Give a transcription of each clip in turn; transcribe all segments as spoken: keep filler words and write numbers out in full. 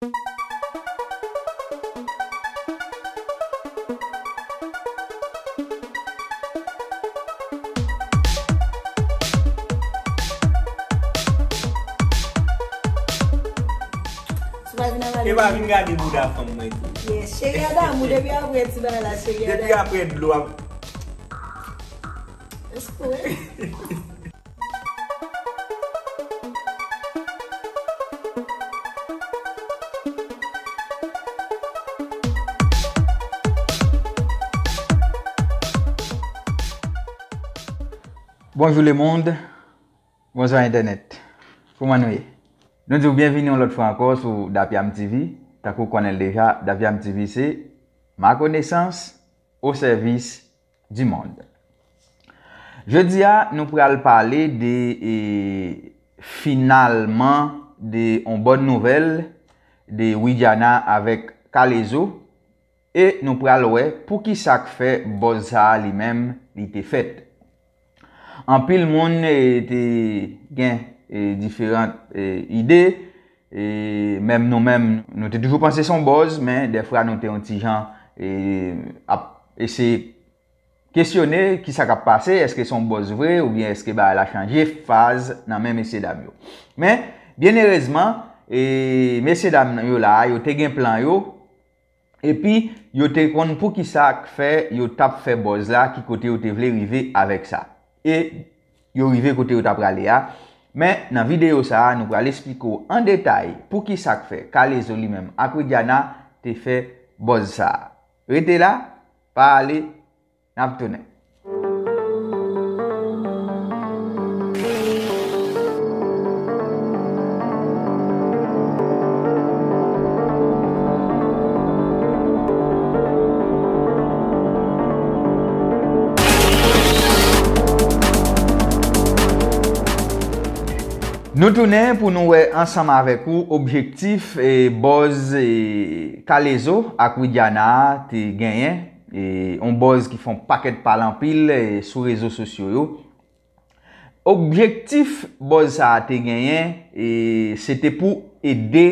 Ou pa vin avale. E pa vin gade bouda fanm mwen tou. Yes, cheri a damou depi apre ti bagay la, cheri a damou. Depi apre dlo ap. Eskou. Bonjou lemonn, bonjou entènèt. Kouman nou ye? Nou di w byenvini yon lòt fwa ankò sou Dapyam T V. Tankou w konnen l deja, Dapyam T V se ma connaissance au service du monde. Jodi a, nou pral pale de, e, finalman, de yon bòn nouvèl de Widiana avèk K-Lezo, e nou pral wè poukisa k fè buzz sa a li menm li te fèt. Anpil moun, e, te gen, e, diferan, e, ide, e menm nou menm, nou te toujou panse se yon buzz, men dèfwa nou te yon ti jan, e, ap eseye kesyone kisa k ap pase, èske se yon buzz vre oubyen èske bagay la chanje faz nan men mesye dam yo. Men, byenerezman, e, mesye dam yo la, yo te gen plan yo, epi yo te konn poukisa k fè yo t ap fè buzz la, ki kote yo te vle rive avèk sa. E yo rive kote yo t ap prale a. Men, nan videyo sa a, nou pral esplike w an detay poukisa k fè K-Lezo li menm ak Widiana te fè buzz sa a. Rete la, pa ale, n ap tounen. Nou tounen pou nou wè ansanm avèk ou objektif, e, buzz, e, K-Lezo ak Widiana a te genyen, e, yon buzz ki fè yon pakèt pale anpil, e, sou rezo sosyo yo. Objektif buzz sa a te genyen, e, se te pou ede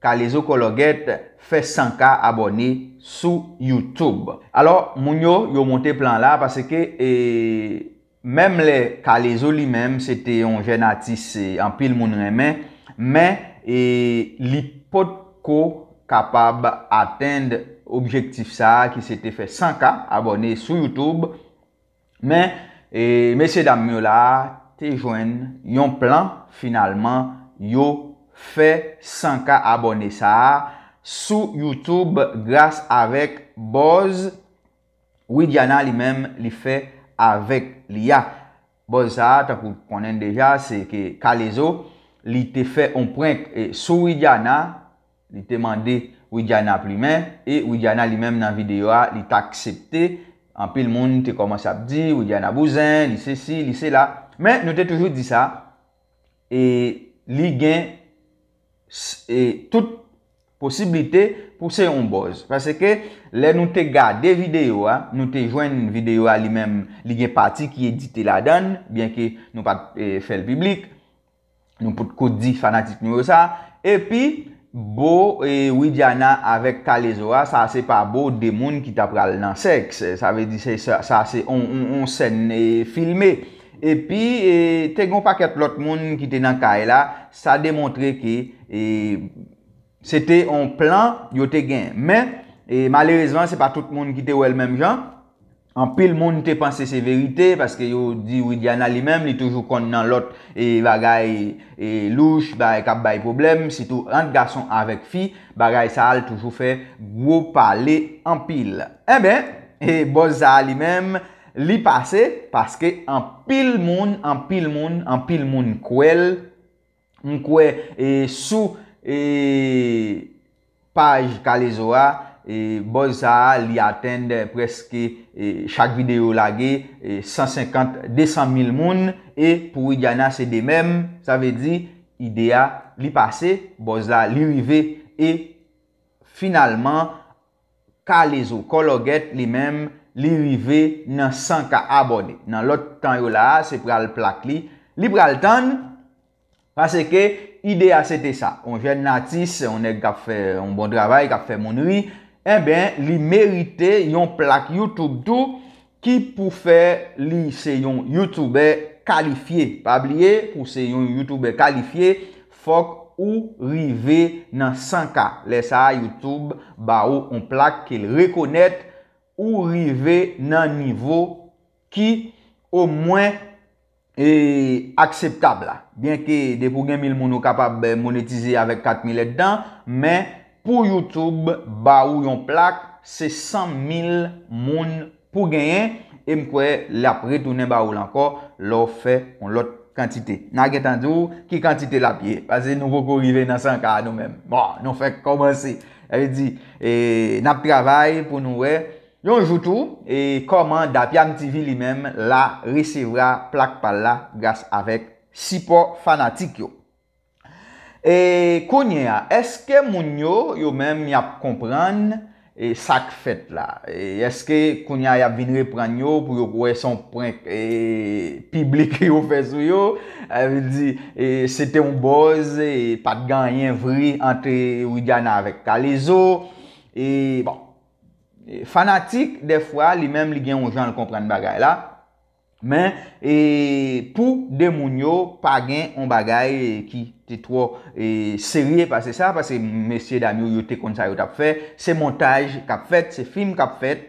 K-Lezo Kòlògèt fè san K abòne sou YouTube. Alò, moun yo, yo monte plan la paske, e, menm lè K-Lezo li menm se te yon jèn atis, e, anpil moun renmen, men, e, li potko kapab atenn objektif sa a ki se te fè san K abòne sou YouTube. Men, e, mesye dam yo la a te jwenn yon plan, finalman, yo fè san K abòne sa a sou YouTube gras avèk buzz Widiana li menm li fè avèk li a. Buzz sa a, tankou w konnen l deja, se ke K-Lezo, li te fè yon prank, e, sou Widiana, li te mande Widiana plimen, e Widiana li menm nan videyo a, li t aksepte. Anpil moun te kòmanse ap di, Widiana bouzen, li sesi, li sela. Men, nou te toujou di sa, e li gen s-, e tout posiblite pou se yon buzz. Paske lè nou te gade videyo a, nou te jwenn videyo a li menm, li gen pati ki edite ladan l, byenke nou pa t, e, fè l piblik. Nou potko di fanatik nou yo sa. Epi, bo, e, Widiana avèk K-Lezo a, sa se pa bo de moun ki ta pral nan sèks. Sa vle di se sa, sa se on, on, on sèn, e, filme. Epi, e, te gen yon pakèt lòt moun ki te nan kay la. Sa demontre ke, e, se te yon plan yo te gen. Men, e, malerezman, se pa tout moun ki te wè l menm jan. Anpil moun te panse se verite, paske yo di Widiana li menm, li toujou konn nan lòt, e, bagay, e, louch, bagay k ap bay pwoblèm, sitou ant gason avèk fi, bagay sa a l toujou fè gwo pale anpil. Enben, e, buzz sa a li menm, li pase, paske anpil moun, anpil moun, anpil moun kwè l, M kwè, e, sou, e, paj K-Lezo a, e, buzz sa a, li atenn prèske, e, chak videyo lage, e, san senkant, de san mil moun, e pou Widiana se de menm, sa vle di, ide a, li pase, buzz la, li rive, e finalman, K-Lezo Kòlògèt li menm, li rive nan san K abòne. Nan lòt tan yo la a, se pral plak li, li pral tann, paske Ide a se te sa, yon jèn atis, yon nèg k ap fè yon bon travay, k ap fè moun ri, enben, li merite yon plak YouTube tou ki pou fè li se yon youtubè kalifye. Pa bliye, pou se yon youtubè kalifye, fòk ou rive nan san K. Lè sa a, YouTube ba ou yon plak ke l rekonèt ou rive nan nivo ki omwen e akseptab la. Byenke depi w gen mil moun ou kapab monetize avèk kat mil èdtan, men pou YouTube ba ou yon plak, se san mil moun pou genyen, e m kwè l ap retounen ba ou l ankò lè w fè yon lòt kantite. N a gentan di w ki kantite l ap ye, paske nou poko rive nan san K nou menm. Bon, nou fèk kòmanse. Sa vle di, e, n ap travay pou nou wè yon jou tou, e kòman Dapyam T V li menm la resevwa plak pa l la gras avèk sipò fanatik yo. E kounye a, èske moun yo, yo menm, y ap konprann, e, sa k fèt la? E èske kounye a y ap vin reprann yo pou yo wè se yon prank, e, piblik yo fè sou yo? Sa vle di, e, se te yon buzz, e, pa t gen anyen vre ant Widiana avèk K-Lezo. E, bon, e, fanatik, dèfwa, li menm, li gen yon jan l konprann bagay la. Men, e, pou de moun yo, pa gen yon bagay ki te twò, e, serye pase sa, paske mesye dam yo, yo te konn sa yo t ap fè. Se montaj k ap fèt, se fim k ap fèt.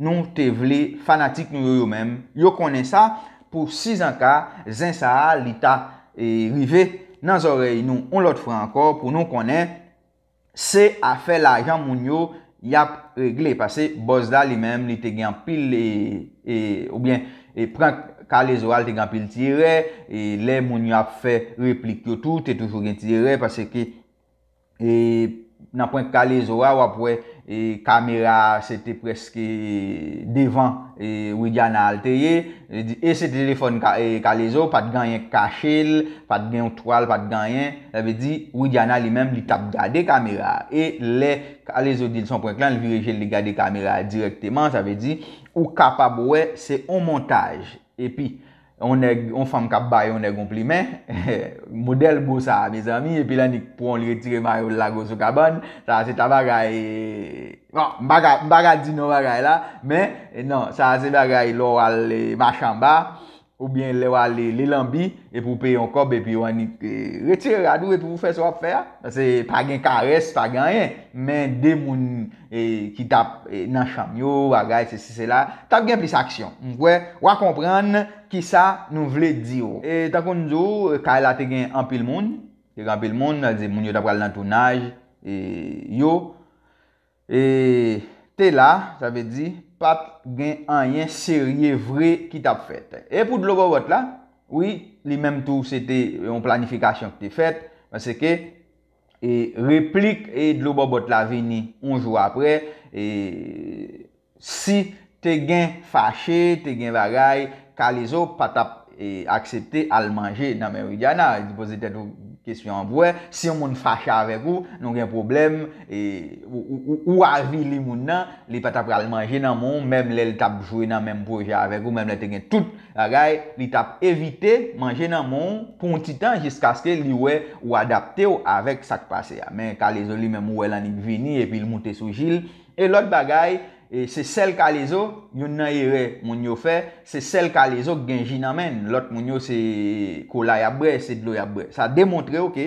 Nou te vle fanatik nou yo, yo menm, yo konnen sa, pou sizanka zen sa a, li ta, e, rive nan zòrèy nou yon lòt fwa ankò, pou nou konnen se afè lajan moun yo y ap regle. Paske buzz la li menm, li te gen anpil, e, e, oubyen, e, prank K-Lezo a, li te gen anpil ti erè, e lè moun yo ap fè replik yo tou, te toujou gen ti erè, paske, e, nan prank K-Lezo a, w ap wè, e, kamera a, se te prèske devan, e, Widiana a l te ye, e, di, e se te telefòn K-, e, K-Lezo, pa t gen anyen k kache l, pa t gen yon twal, pa t gen anyen. Sa vle di, Widiana li menm, li t ap gade kamera a. E lè K-Lezo di l se yon prank lan, l vire je l, li gade kamera a dirèkteman. Sa vle di, ou kapab wè se yon montaj. Epi, yon nèg, yon fanm k ap bay yon nèg yon plimen, modèl mo sa a, mezanmi, epi l annik pran l retire mayo l lage w sou kabann, sa a se ta bagay, bon, m pa ka, m pa ka di non bagay la, men, non, sa a se bagay lè w al, e, mache anba, oubyen lè w al, e, Lelanbi, epi w peye yon kòb, epi yo annik, e, retire rad ou, epi w fè sa w ap fè a. Paske pa gen karès, pa gen anyen. Men de moun, e, ki t ap, e, nan chanm yo, bagay, sesi, sela, t ap gen plis aksyon. M kwè, w a konprann kisa nou vle di w. E, tankou n di w, kay la te gen anpil moun, te gen anpil moun, sa vle di moun yo t ap pral nan tounaj, e, yo, e, te la, sa vle di, pa t gen anyen serye vre ki t ap fèt. E pou Dlo Bòbòt la, wi, li menm tou, se te yon planifikasyon ki te fèt, paske, e, replik, e, Dlo Bòbòt la vini yon jou apre, e, si te gen fache, te gen bagay, K-Lezo pa t ap, e, aksepte al manje nan men Widiana. Di poze tèt ou kesyon an pou wè, si yon moun fache avèk ou, nou gen pwoblèm, e, ou, ou, ou, ou avili moun nan, li pa t ap pral manje nan men w, menm lè l t ap jwe nan menm pwojè avèk ou, menm lè te gen tout bagay, li t ap evite manje nan men w pou yon ti tan, jiskaske li wè ou adapte w avèk sa k pase a. Men K-Lezo li menm, ou wè l annik vini, epi l moute sou ji l. E lòt bagay, e se sèl K-Lezo, youn nan erè moun yo fè, se sèl K-Lezo k gen ji nan men l. Lòt moun yo, se kola y ap bwè, se dlo y ap bwè. Sa demontre w ke,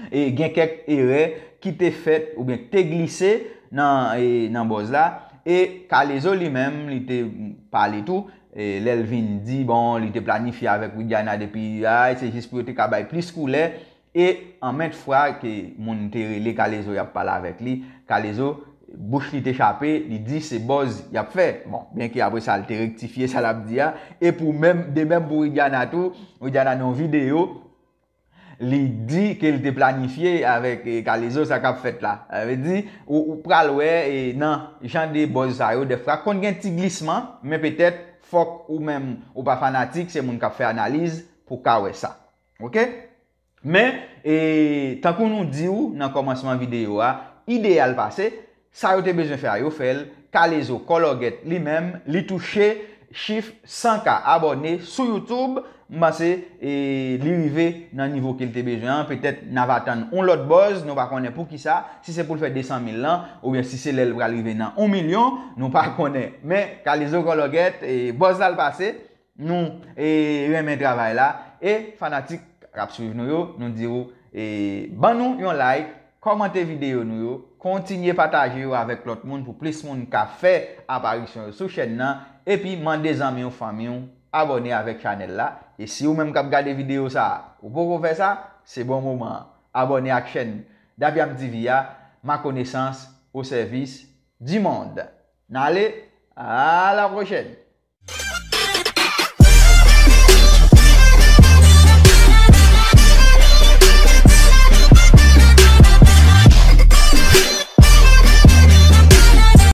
e, gen kèk erè ki te fèt oubyen ki te glise nan, e, nan buzz la. E K-Lezo li menm, li te pale tou, e, lè l vin di, bon, li te planifye avèk Widiana depi, ay, se jis pou yo te ka bay plis koulè. E anmenm fwa ke moun te rele K-Lezo, y ap pale avèk li, K-Lezo, bouch li te chape, li di se buzz y ap fè. Bon, byenke apre sa, l te rektifye sa l ap di a. E pou menm, de menm pou Widiana tou, Widiana nan yon videyo, li di ke l te planifye avèk, e, K-Lezo sa k ap fèt la. Sa vle di, ou, ou pral wè, e, nan jan de buzz sa yo, dèfwa konn gen ti glisman, men petèt fòk ou menm, ou pa fanatik, se moun k ap fè analiz pou ka wè sa. Oke? Men, e, tankou nou di w nan kòmansman videyo a, ideyal pase, sa yo te bezwen fè a, yo fè l. K-Lezo Kòlògèt li menm, li touche chif san K abòne sou YouTube. M panse e, li rive nan nivo ke l te bezwen an. Petèt n ap atann yon lòt buzz, nou pa konnen poukisa, si se pou l fè de san mil lan, oubyen si se lè l pral rive nan yon milyon, nou pa konnen. Men, Kalizo Kòlògèt, e, buzz la l pase, nou e, renmen travay la, e fanatik k ap swiv nou yo, nou di w, e, ban nou yon like, kòmante videyo nou yo, kontinye pataje yo avèk lòt moun pou plis moun ka fè aparisyon yo sou chèn nan, epi mande zanmi w, fanmi w, abòne avèk chanèl la. E si ou menm k ap gade videyo sa a, ou poko fè sa, se bon moman an. Abòne ak chèn Dapyam T V a, ma connaissance au service du monde. N ale, à la prochaine!